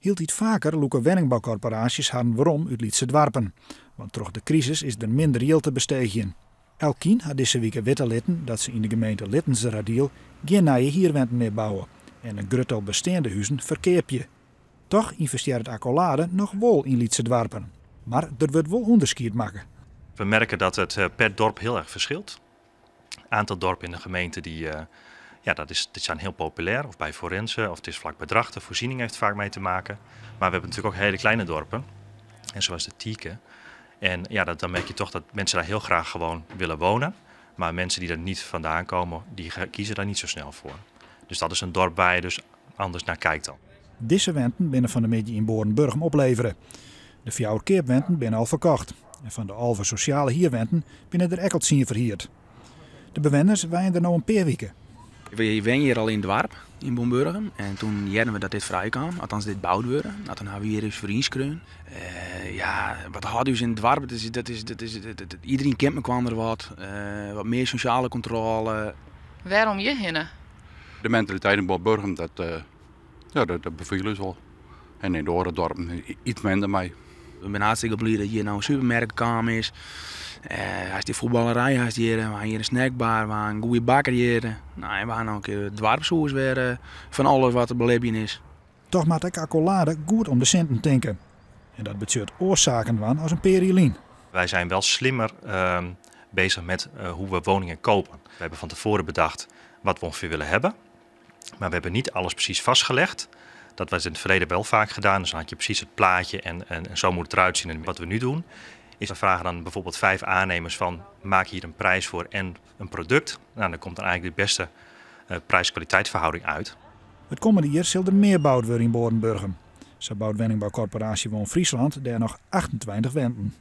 Hieltyd faker lûke wenningboukorporaasjes harren werom út lytse doarpen, want troch de krisis is der minder jild te besteegjen. Elkien hat dizze wike witte litten dat se yn de gemeente Littenseradiel gjin nije hierwenten mear bouwe en in grut tal besteande huzen ferkeapje. Toch ynvestearret Accolade noch wol yn lytse doarpen, mar der wurdt wol ûnderskied makke. We merken dat het per dorp heel erg verschilt. Aantal dorpen in de gemeente die, ja, dat zijn heel populair. Of bij forensen, of het is vlak bij Drachten. Voorziening heeft vaak mee te maken. Maar we hebben natuurlijk ook hele kleine dorpen. En zoals de Tieken. En ja, dan merk je toch dat mensen daar heel graag gewoon willen wonen. Maar mensen die er niet vandaan komen, die kiezen daar niet zo snel voor. Dus dat is een dorp waar je dus anders naar kijkt dan. Dizze wenten binne fan 'e middei yn Boarnburgum oplevere. De fjouwer keapwenten binne al ferkocht. En fan de 11 sosjale hierwenten binne der ek al 10 ferhierd. De bewenners wenje der no in pear wike. We wenje hjir al yn it doarp, yn Boarnburgum. En toen hearden we dat dit frij kaam, althans dit boud wurde. Nou, toen hawwe we hjir ús foar ynskreaun. Ja, wat hâldt ús yn it doarp? Dat is, dat is, dat is, dat, dat, iedereen kent mekoar wat. Wat mear sosjale kontrôle. Wêrom hjirhinne? De mentaliteit yn Boarnburgum, ja, dat befiel ús wol. En yn de oare dorpen iets minder mei. We binne hartstikke bliid dat hjir no in supermerk kaam is. Hy is die fuotballerij, hy is hjir, we ha hjir in snackbar, we ha in goede bakker hjir. Nou, en we ha noch in kear it doarpshûs wer fan alles wat te belibjen is. Toch moat ek Accolade goed om de sinten tinke. En dat betsjut oare saken dwaan as in pear jier lyn. Wij zijn wel slimmer bezig met hoe we woningen kopen. We hebben van tevoren bedacht wat we ongeveer willen hebben. Maar we hebben niet alles precies vastgelegd. Dat was in het verleden wel vaak gedaan. Dus dan had je precies het plaatje en zo moet het eruit zien. En wat we nu doen, is we vragen dan bijvoorbeeld 5 aannemers van maak hier een prijs voor en een product. Nou, dan komt dan eigenlijk de beste prijs-kwaliteitverhouding uit. It kommende jier sil der mear boud wurde yn Boarnburgum. Sa bout wenningboukorporaasje WoonFriesland dêr noch 28 wenten.